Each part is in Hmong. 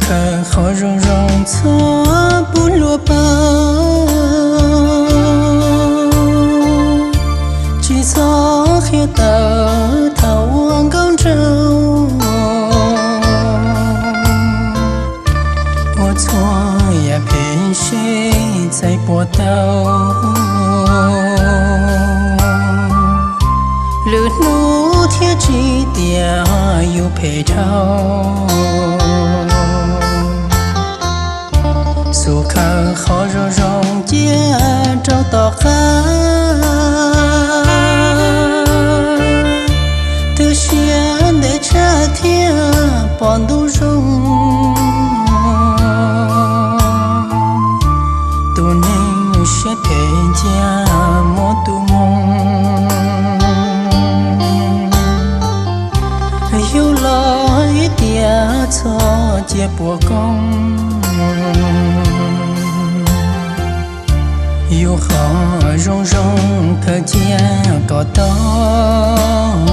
Khaws qhov zoo zoo txhob pub luag pab, tsis txhob qhia tawm thaum ua nkauj nraug. Ua txhua yam phem seb txais puas tau, lwm hnub thiaj tsis tias yus phem dhau. Xub khaws qhov zoo zoo cia rau tom qab, tu siab ntev tshaj thiaj pom ntu zoo. Tus neeg siab phem cia muab tu moo, yug los ib tiam txhob cia puas koob. Yus qhov zoo zoo khaws cia kom tau,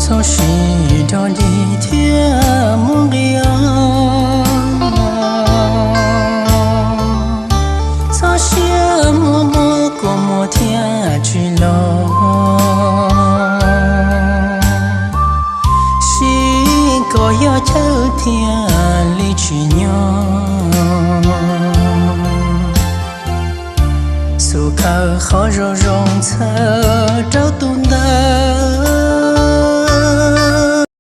txhob sim rog dig thiab muab nqi os. Txhob siab muab muab kua muag thiab tsis los, sim kom yog chaw thiaj li tsim nyog. Xub khaws qhov zoo zoo txhawb